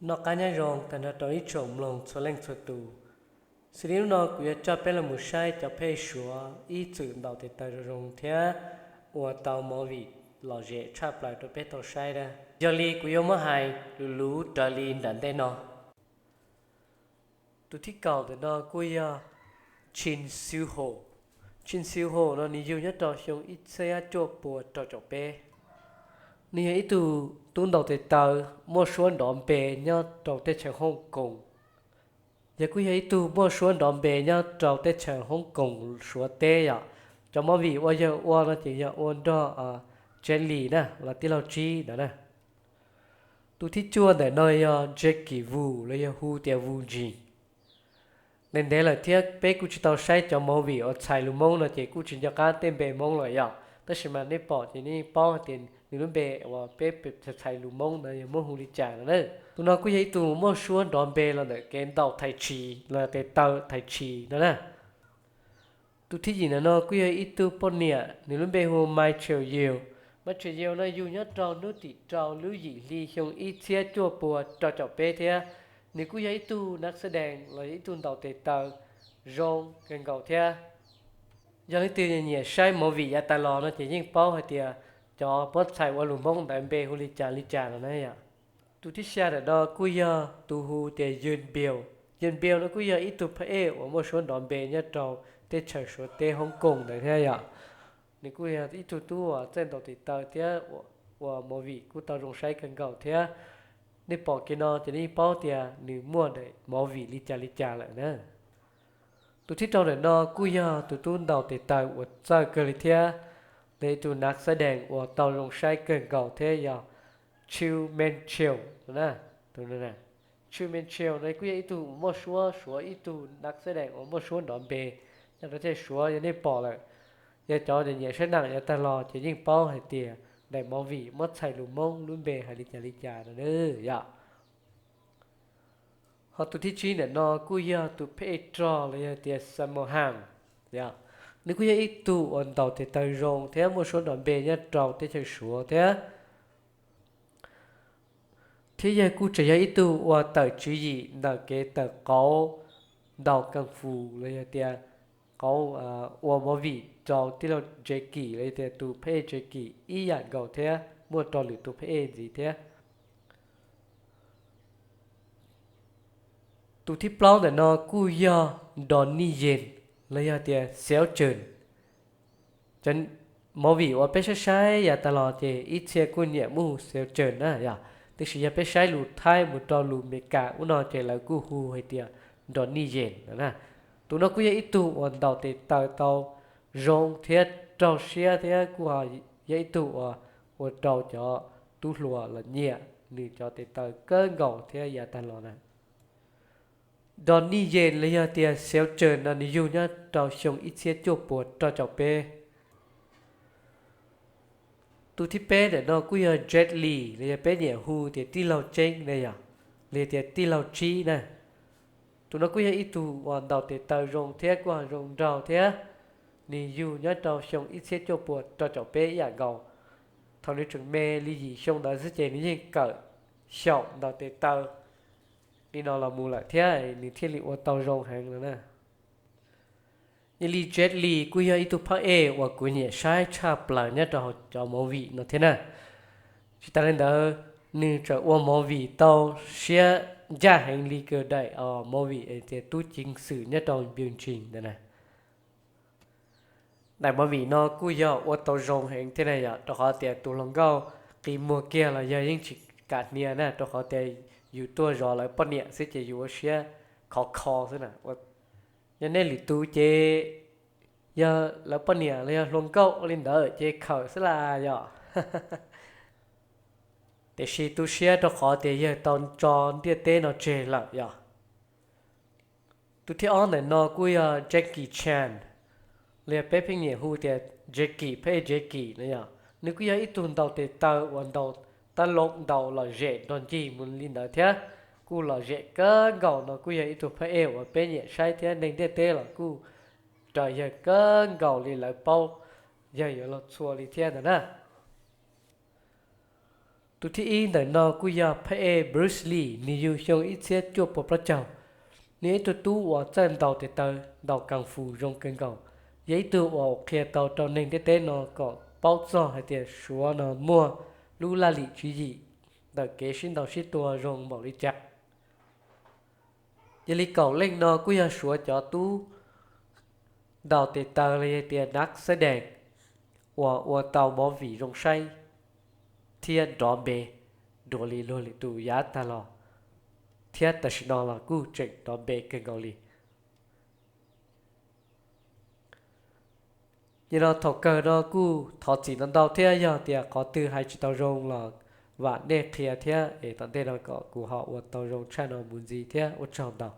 Noj qab nyob zoo tag nrho rau ib tsoom mloog txhua leej txhua tus. Xws li hnub no kuv yuav coj peb los mus saib cov phej Suav ib txwm ntaus tes taw zoo zoo thiab ua tau movie lom zem tshaj plaws rau peb tau saib na. Yog li kuv yuav muab hais luv luv raws li nram ntej no. Tus thib kaum ntawm no kuj yog Chin Siu Ho. Chin Siu Ho no nws yug nyob rau xyoo ib txhiab cuaj pua rau caum peb. Nws yog ib tug tub ntaus tes taw muaj suab nrov npe nyob rau teb chaws Hong Kong. Yog kuj yog ib tug muaj suab nrov npe nyob rau teb chaws Hong Kong Suav teb yom. Cov movie uas yawg ua no ces yog ua nrog Jet Li na los tij laug tsib ntawd na. Tus thib cuaj ntawm no yog Jackie Wu los yog hu tias Wu Jin. Ntev ntev lawm thiab peb kuj tsis tau saib cov movie uas txhais lus Hmoob no ces kuj tsis nco qab tej npe Hmoob lawm yom. Tab sis mas nej pom ces nej paub hais tias nws lub npe uas peb txhais lus Hmoob ntawd yog muab hu li cas no na. Tus no kuj yog ib tug muaj suab nrov npe los ntawm kev ntaus thais tshis los tes taw thais tshis no na. Tus thib yim ntawm no kuj yog ib tug poj niam, nws lub npe hu Mai Cheu Yeu. Mai Cheu Yeu no yug nyob rau hnub tim rau lub yim hli xyoo ib txhiab cuaj pua rau caum peb thiab. Nws kuj yog ib tug nab xab dees los yog ib tug ntaus tes taw zoo kawg nkaus thiab. Yog leej twg nyiam saib movie yav tas los no ces yeej paub hais tias cov muab txhais ua lus Hmoob ntawd npe hu li cas li cas no na yom. Tus thib xya ntawm no kuj yog tus hu tias Yun Biu. Yun Biu no kuj yog ib tug phab ej uas muaj suab nrov npe nyob rau teb chaws Suav teb Hong Kong ntawd thiab yom. Nws kuj yog ib tug tub uas txawj ntaus tes taw thiab ua movie kuj tau zoo saib kawg nkaus thiab. Nej pom kiag no ces nej paub tias nws muaj movie li cas li cas lawm na. Tus thib rau ntawm no kuj yog tus tub ntaus tes taw uas txawj kawg li thiab, los yog ib tug nab xab dees uas tau zoo saib kawg nkaus thiab yog Chiu Men Chiu. Chiu Men Chiu no kuj yog ib tug muaj suab Suav, ib tug nab xab dees uas muaj suab nrov npe nyob rau teb chaws Suav, yog nej pom lawm, yog cov nyiam saib nam yav tag los ces yeej paub hais tias daim movie muab txhais lus Hmoob lub npe hais li cas li cas no na yom. Ho tus thib tsib ntawm no kuj yog tus phab ej rog los yog tias Sammo Hung. Nws kuj yog ib tug uas ntaus tes taw zoo thiab muaj suab nrov npe nyob rau teb chaws Suav thiab. Thiab yawg kuj tseem yog ib tug uas tawm tswv yim ntawm kev tawm qauv ntaus kung fu los yog tias qauv ua movie rau tij laug Jackie los yog tias tus phab ej Jackie ib yam nkaus thiab muaj rau lwm tus phab ej ntxiv thiab. Tus thib plaub ntawm no kuj yog Donnie Yen los yog tias Xiao Chun. Cov movie uas peb saib saib yav tas los ces ib txhia kuj nyiam muab hu Xiao Chun na yom, tiam sis yog peb saib lus Thaib mus rau lus Meskas ub no ces lawv kuj hu hais tias Donnie Yen na. Tus no kuj yog ib tug uas ntaus tes taw tau zoo thiab raug siab thiab kuj yog ib tug uas ua rau cov tub hluas los nyiam nws cov tes taw kawg nkaus thiab yav tas los na. Donnie Yen los yog tias Xiao Chun no nws yug nyob rau xyoo ib txhiab cuaj puas rau caum peb. Tus thib peb ntawm no kuj yog Jet Li los yog peb nyiam hu tias tij laug Ceeb na yom, los yog tias tij laug Tsib na. Tus no kuj yog ib tug uas ntaus tes taw zoo thiab kuj zoo nraug thiab. Nws yug nyob rau xyoo ib txhiab cuaj puas rau caum peb ib yam nkaus. Thaum nws tseem me li yim xyoo ntawd xwb ces nws yeej kawm xyaum ntaus tes taw li no los mus lawm thiab nws thiaj li ua tau zoo heev no na. Yog li Jet Li kuj yog ib tug phab ej uas kuv nyiam saib tshaj plaws nyob rau hauv cov movie no thiab na. Tsis tas li ntawd, nws tseem ua movie tau siab ncaj heev li kws daim movie tias tub ceev xwm nyob rau Biu Ntsis ntawd na. Daim movie no kuj yog ua tau zoo heev thiab na yom, rau qhov tias tus hluas nkauj qi muag kiag los yog yeej tsis kam hnia na, rau qhov tias yus tuaj zov lawv poj niam xwb ces yus ua siab khov kho xwb na. Yog nej lwm tus ces yog lawv poj niam los yog hluas nkauj ua li ntawd ces khawm xwb las yom. Tiam sis tu siab rau qhov tias yawg tau tso ntiaj teb no tseg lawm yom. Tus thib ob ntawm no kuj yog Jackie Chan, los yog peb pheej nyiam hu tias Jackie, phab ej Jackie no yom. Nws kuj yog ib tug ntaus tes taw uas ntaus tab loo ntaus lom zem nrog ncig mus li ntawd thiab. Kuj lom zem kawg nkaus no kuj yog ib tug phab ej uas peb nyiam saib thiab neeg ntiaj teb los kuj raws yawg kawg nkaus li, lawv paub yawg yuav luag txhua li thiab ntawd na. Tus thib ib ntawm no kuj yog phab ej Bruce Lee, nws yug xyoo ib txhiab cuaj puas plaub caug. Nws yog ib tug tub uas txawj ntaus tes taw, ntaus kung fu zoo kawg nkaus, yog ib tug uas qhia tau rau neeg ntiaj teb no kom paub txog hais tias Suav no muaj lub laj lim tswv yim ntawm kev sib ntaus sib tua zoo npaum li cas. Yog li kaum leej no kuj yog Suav cov tub ntaus tes taw los yog tias nab xab dees uas ua tau movie zoo saib thiab nrov npe dua li luag lwm tus yav tag los, thiab tam sim no los kuj tseem nrov npe kawg nkaus li. Nim no thaum kawg no kuj thov txim ntau ntau thiab, yog tias qhov twg hais tsis tau zoo los vam nej qhia thiab es tom ntej no kom kuv ho ua tau zoo tshaj no mus ntxiv thiab, ua tsaug ntau.